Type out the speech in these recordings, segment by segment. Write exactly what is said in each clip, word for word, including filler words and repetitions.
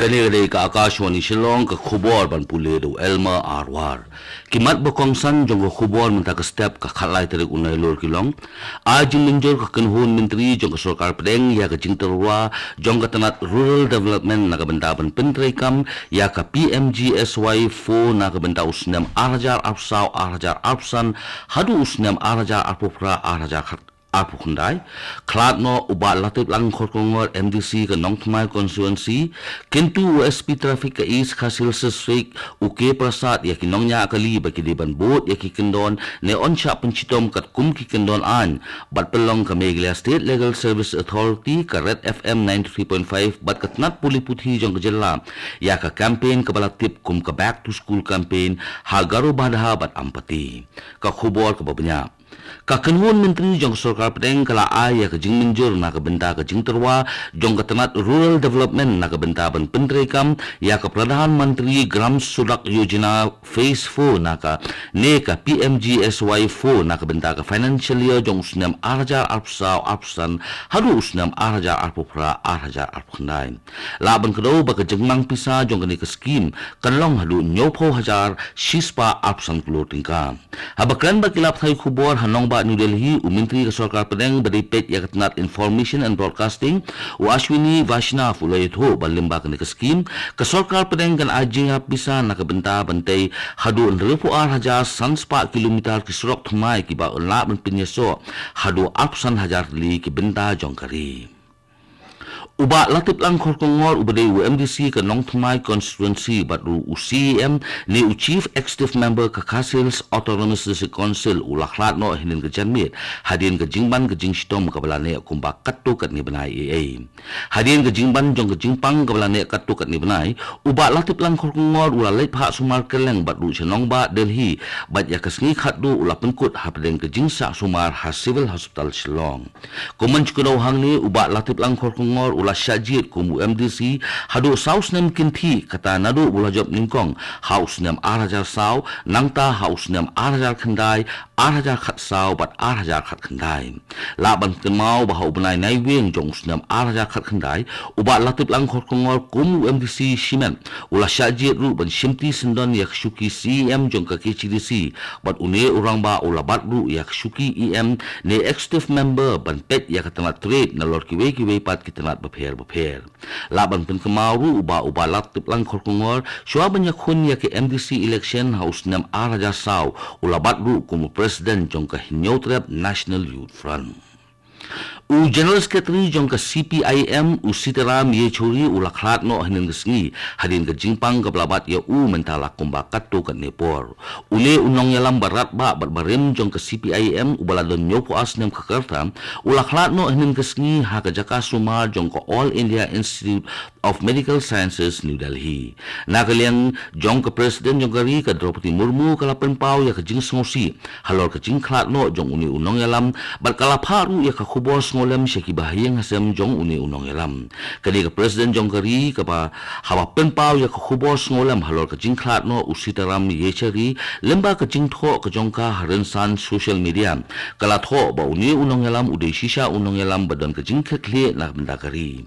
Kane ka dei ka Akashvani Shillong, ka khubor ban pule da u Elmer Arwar. Ki mat ba kongsan jong ka khubor mynta ka step ka khatlai tarik u Nailur ki long. Ai jingmynjur ka kynhun myntri jong ka sorkar pdeng ïa ka jingtyrwa jong ka tnat Rural Development na ka bynta ban pyntreikam ïa ka P M G S Y four na ka bynta u snem ar hajar arphew saw ar hajar arphew san haduh u snem ar hajar arphew phra ar hajar arphew khyndai. Khlad noh u Bah Latiplang Kharkongor, M D C ka Nongthymmai constituency, kyntu u S P traffic ka East Khasi Hills District u K Prasad ïa ki nongñiah kali ba ki dei ban bud ïa ki kyndon ne yn shah pynshitom katkum ki kyndon aiñ. Bad pynlong ka Meghalaya State Legal Service Authority, ka Red F M ninety three point five bad ka tnat pule puthi jong ka jylla ïa ka campaign kaba la tip kum ka Back to School campaign ha Garo Bagha bad Ampati. Ka khubor kaba bniah. Ka kynhun myntri jong ka sorkar pdeng ka la ai ïa ka jingmynjur na ka bynta ka jingtyrwa jong ka tnat Rural Development na ka bynta ban pyntreikam ïa ka Pradhan Mantri Gram Sadak Yojana Phase four na ka ne ka P M G S Y four na ka bynta ka financial year jong u snem ar hajar arphew saw arphew san haduh u snem ar hajar arphew phra ar hajar arphew khyndai. Lah ban kdew ba ka jingmang pisa jong kane ka skim kan long haduh hynñiewphew hajar shispah arphew san klur tyngka. Haba kren bad ki lad pathai khubor ha nongbah New Delhi, u Myntri ka Sorkar Pdeng ba dei peit ïa ka tnat Information and Broadcasting, u Ashwini Vaishnaw u la ïathuh ba lyngba kane ka skim, ka Sorkar Pdeng kan ai jingïarap pisa na ka bynta ban tei haduh hynriewphew ar hajar sanspah kilometer ki surok thymmai kiba yn lah ban pynïasoh haduh arphew san hajar tylli ki bynta jong ka ri. U Bah Latiplang Kharkongor uba dei u M D C ka Nongthymmai constituency bad ruh u C E M ne u Chief Executive Member ka Khasi Hills Autonomous District Council u la khlad noh hynnin ka janmiet hadien ka jingban ka jingshitom kaba la neh kumba katto katne bnai ei ei. Hadien ka jingban jong ka jingpang kaba la neh katto katne bnai, u Bah Latiplang Kharkongor u la leit phah sumar kylleng bad ruh sha nongbah Delhi bad ïa ka sngi khatduh u la pynkut hapdeng ka jingsah sumar ha Civil Hospital Shillong. Kum ban shu kdew hangne, u Bah Latiplang Kharkongor u la shah jied kum u M D C haduh saw snem kynthih, kata naduh ba u la jop nyngkong ha u snem ar hajar saw, nangta ha u snem ar hajar khyndai, ar hajar khatsaw bad ar hajar khatkhyndai. Lah ban pynkynmaw ba ha u bnai Naiwieng jong u snem ar hajar khatkhyndai, u Bah Latiplang Kharkongor kum u M D C shimet u la shah jied ruh ban shimti syndon ïa ka shuki C E M jong ka K H A D C, bad une u rangbah u la bat ruh ïa ka shuki E M ne Executive Member ban peit ïa ka tnat trade nalor kiwei kiwei pat ki tnat bapher bapher. Lah ban pynkynmaw ruh ba u Bah Latiplang Kharkongor shuwa ban ïakhun ïa ka M D C election ha u snem ar hajar saw u la bat ruh kum u President jong ka Hynñiewtrep National Youth Front. U General Secretary jong ka C P I M, u Sitaram Yechury, u la khlad noh hynnin ka sngi hadien ka jingpang kaba la bat ïa u mynta la kumba katto katne por. Une u nongïalam ba radbah bad barim jong ka C P I M uba la don hynñiewphew ar snem ka rta, u la khlad noh hynnin ka sngi ha ka jaka sumar jong ka All India Institute of Medical Sciences, New Delhi. Na ka liang jong ka President jong ka ri, ka Droupadi Murmu, ka la pynpaw ïa ka jingsngewsih halor ka jingkhlad noh jong une u nongïalam bad ka la phah ruh ïa ka khubor sngewlem sha ki bahaïing hasem jong une u nongïalam. Kane ka President jong ka ri kaba haba pynpaw ïa ka khubor sngewlem halor ka jingkhlad noh u Sitaram Yechury lyngba ka jingthoh ka jong ka ha rynsan social media, ka la thoh ba une u nongïalam u dei shisha u nongïalam ba don ka jingkitkhlieh na ka bynta ka ri.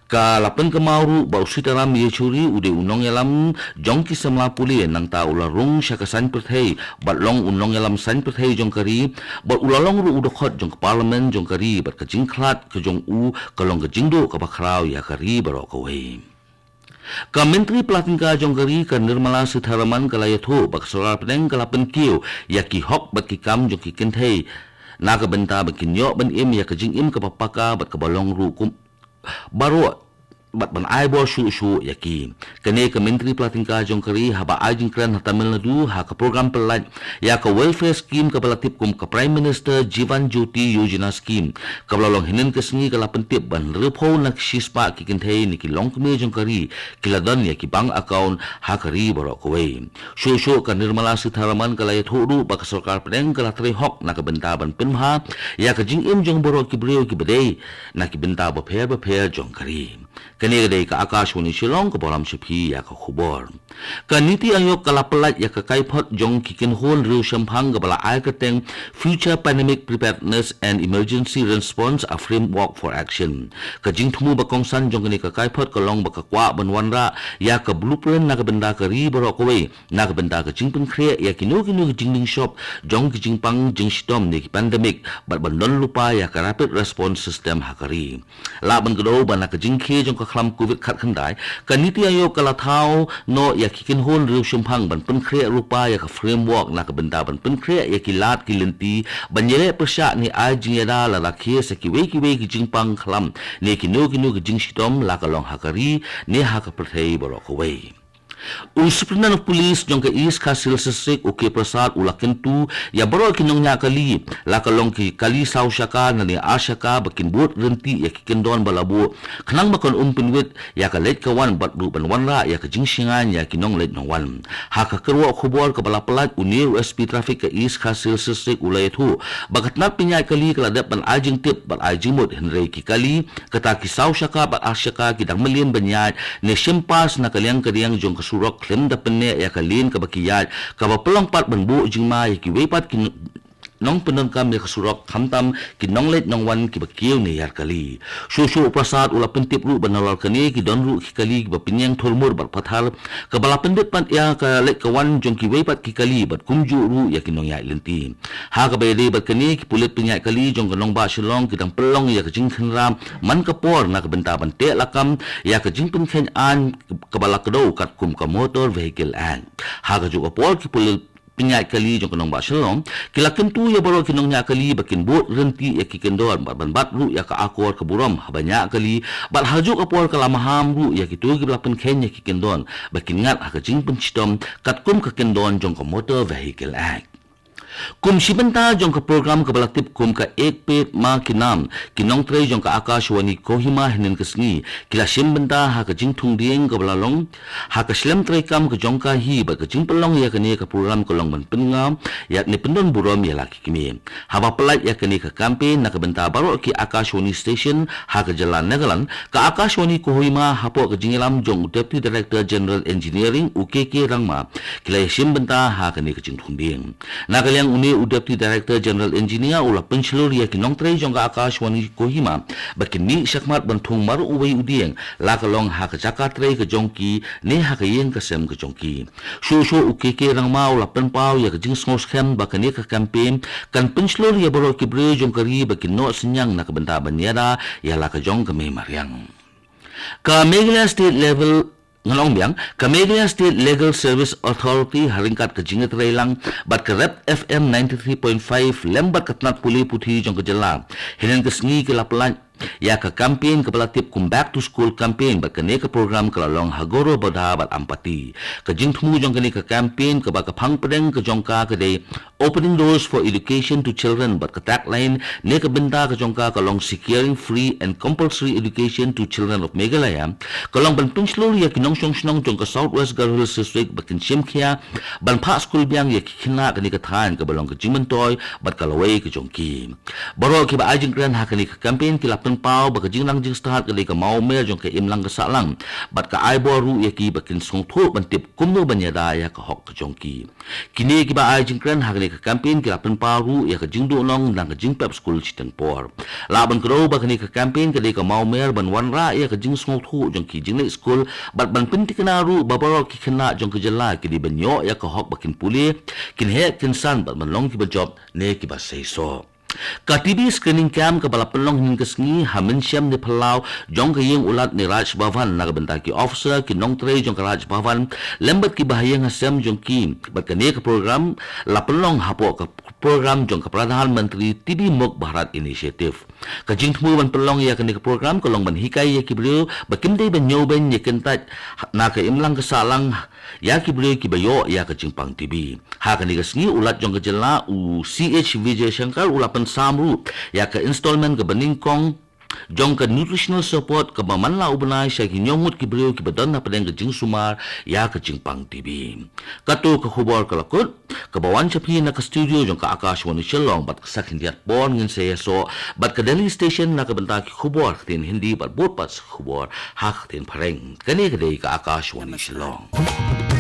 Ka la pynkynmaw ruh ba u Sitaram Yechury u dei u nongïalam jong ki samla pule, nangta u la rung sha ka saiñ pyrthei bad long u nongïalam saiñ pyrthei jong ka ri, bad u la long ruh u dkhot jong ka Parliament jong ka ri, bad ka jingkhlad ka jong u ka long ka jingduh kaba khraw ïa ka ri baroh kawei. Ka Myntri Pla Tyngka jong ka ri, ka Nirmala Sitharaman, ka la ïathuh ba ka Sorkar Pdeng ka la pynkiew ïa ki hok bad ki kam jong ki kynthei na ka bynta ba kin ïoh ban im ïa ka jingim kaba paka bad kaba long ruh kum baroh bad ban ai bor shuh shuh ïa ki. Kane ka Myntri Pla Tyngka jong ka ri haba ai jingkren ha Tamil Nadu ha ka program pyllait ïa ka welfare scheme kaba la tip kum ka Prime Minister Jeevan Jyoti Yojana scheme, kaba la long hynnin ka sngi, ka la pyntip ba hynriewphew na ki shispah ki kynthei ne ki longkmie jong ka ri ki la don ïa ki bank account ha ka ri baroh kawei. Shuh shuh ka Nirmala Sitharaman ka la ïathuh ruh ba ka Sorkar Pdeng ka la trei hok na ka bynta ban pynbha ïa ka jingim jong baroh ki briew kiba dei na ki bynta bapher bapher jong ka ri. Kane ka dei ka Akashvani Shillong kaba lam sha phi ïa ka khubor. Ka NITI Aayog ka la pyllait ïa ka kaiphod jong ki kynhun riewshemphang kaba la ai kyrteng Future Pandemic Preparedness and Emergency Response: A Framework for Action. Ka jingthmu ba kongsan jong kane ka kaiphod ka long ba ka kwah ban wanrah ïa ka blueprint na ka bynta ka ri baroh kawei na ka bynta ka jingpynkhreh ïa kino kino ki jingding shop jong ki jingpang jingshitom ne ki pandemic bad ban don lypa ïa ka rapid response system ha ka ri. Lah ban kdew ba na ka jingkhie jong ka khlam covid khatkhyndai, ka NITI Aayog ka la thaw noh ïa ki kynhun riewshemphang ban pynkhreh lypa ïa ka framework na ka bynta ban pynkhreh ïa ki lad ki lynti ban ïaleh pyrshah ne ai jingïada lada khie sa kiwei kiwei ki jingpang khlam ne kino kino ki jingshitom, la ka long ha ka ri ne ha ka pyrthei baroh kawei. U Superintendent of Police jong ka East Khasi Hills District, u K Prasad, u la kyntu ïa baroh ki nongñiah kali, la ka long ki kali saw shaka ne ar shaka, ba kin bud ryntih ïa ki kyndon ba la buh khnang ba kan ym pynwit ïa ka leit ka wan bad ruh ban wanrah ïa ka jingshngaiñ ïa ki nongleit nongwan. Ha ka kyrwoh khubor kaba la pyllait, une u S P Traffic ka East Khasi Hills District u la ïathuh ba ka tnat pynïaid kali ka la dep ban ai jingtip bad ai jingmut, hynrei ki kali kata ki saw shaka bad ar shaka ki dang mlien ban ïaid ne shim pass na ka liang ka diang jong ka surok khlem da pynneh ïa ka lane kaba ki ïaid, kaba pynlong pat ban buh jingma ïa kiwei pat ki nongpyndonkam ïa ka surok, khamtam ki nongleit nongwan kiba kiew ne ïar kali. Shuh shuh u Prasad u la pyntip ruh ba nalor kane ki don ruh ki kali kiba pynïeng thurmur bad pathar, kaba la pyndit pat ïa ka leit ka wan jong kiwei pat ki kali bad kumjuh ruh ïa ki nongïaid lynti. Ha kaba ïadei bad kane, ki pulit pynïaid kali jong ka nongbah Shillong ki dang pynlong ïa ka jingkhynra man ka por na ka bynta ban teh lakam ïa ka jingpynkheiñ aiñ kaba la kdew katkum ka Motor Vehicle Act. Ha kajuh ka por, ki pulit pynïaid kali jong ka nongbah Shillong ki la kyntu ïa baroh ki nongñiah kali ba kin bud ryntih ïa ki kyndon bad ban bat ruh ïa ka akor ka burom haba ñiah kali, bad ha kajuh ka por ka la maham ruh ïa kito kiba la pynkheiñ ïa ki kyndon ba kin ngat ha ka jingpynshitom katkum ka kyndon jong ka Motor Vehicle Act. Kum shi bynta jong ka program kaba la tip kum ka Ek Ped Maa Ke Naam, ki nongtrei jong ka Akashvani Kohima hynnin ka sngi ki la shim bynta ha ka jingthung dieng kaba la long ha ka shlem treikam ka jong ka hi bad ka jingpynlong ïa kane ka program ka long ban pynngam ïa ne pyndon burom ïa la ki kmie. Haba pyllait ïa kane ka campaign na ka bynta baroh ki Akashvani station ha ka jylla Nagaland, ka Akashvani Kohima hapoh ka jingïalam jong u Deputy Director General Engineering, u K K Rangma, ki la ïashim bynta ha kane ka jingthung dieng. Na ka liang une u Deputy Director General Engineer u la pynshlur ïa ki nongtrei jong ka Akashvani Kohima ba kin mih shakhmat ban thung mar uwei u dieng, la ka long ha ka jaka trei ka jong ki ne ha ka ïing ka sem ka jong ki. Shuh shuh u K K Rangma u la pynpaw ïa ka jingsngewskhem ba kane ka campaign kan pynshlur ïa baroh ki briew jong ka ri ba kin noh synñiang na ka bynta ban ïada ïa la ka jong ka mei mariang. Ka Meghalaya State Level, ngan ong biang, ka Meghalaya State Legal Service Authority ha ryngkat ka jingïatreilang bad ka Rep F M ninety-three point five lem bad ka tnat pule puthi jong ka jylla, hynnin ka sngi ki la pyllait ïa ka campaign kaba la tip kum Back to School campaign, bad kane ka program ka la long ha Gorabadha bad Ampati. Ka jingthmu jong kane ka campaign kaba ka phang pdeng ka jong ka ka dei Opening Doors for Education to Children, bad ka tagline ne ka bynta ka jong ka ka long Securing Free and Compulsory Education to Children of Meghalaya, ka long ban pynshlur ïa ki nongshong shnong jong ka South West Garo Hills District ba kin shim khia ban phah skul biang ïa ki khynnah kane ka thaiñ kaba long ka jingmyntoi bad ka lawei ka jong ki. Baroh kiba ai jingkren ha kane ka campaign ki la pynpaw ba ka jingrang jingstad ka dei ka mawmer jong ka imlang ka sahlang, bad ka ai bor ruh ïa ki ba kin sngewthuh ban tip kumno ban ïada ïa ka hok ka jong ki. Kine kiba ai jingkren ha kane ka campaign ki la pynpaw ruh ïa ka jingduhnong na ka jingpep skul shiteng por. Lah ban kdew ba kane ka campaign ka dei ka mawmer ban wanrah ïa ka jingsngewthuh jong ki jingleit skul, bad ban pyntikna ruh ba baroh ki khynnah jong ka jylla ki dei ban ïoh ïa ka hok ba kin pule, kin heh kin san bad ban long kiba jop ne kiba seisoh. Ka T B screening camp kaba la pynlong hynnin ka sngi ha mynshem ne phyllaw jong ka ïing u Lat ne Raj Bhavan na ka bynta ki officer, ki nongtrei jong ka Raj Bhavan lem bad ki bahaïing hasem jong ki, bad kane ka program la pynlong hapoh ka program jong ka Pradhan Mantri T B Mukt Bharat Initiative. Ka jingthmu ban pynlong ïa kane ka program ka long ban hikai ïa ki briew ba kim dei ban ñiewbeiñ ne kyntait na ka imlang ka sahlang ïa ki briew kiba ïoh ïa ka jingpang T B. Ha kane ka sngi u Lat jong ka jylla u C H Vijayashankar u la pynsam ruh ïa ka installment kaba nyngkong jong ka nutritional support kaba man la u bnai sha ki hynñiew ngut ki briew kiba don hapdeng ka jingsumar ïa ka jingpang T B. Kato ka khubor ka la kut. Kaba wan sha phi na ka studio jong ka Akashvani Shillong bad ka sa khyndiat por ngin sa ïasoh bad ka Delhi Station na ka bynta ki khubor ka ktien Hindi bad bud pat sa khubor ha ka ktien Phareng. Kane ka dei ka Akashvani Shillong.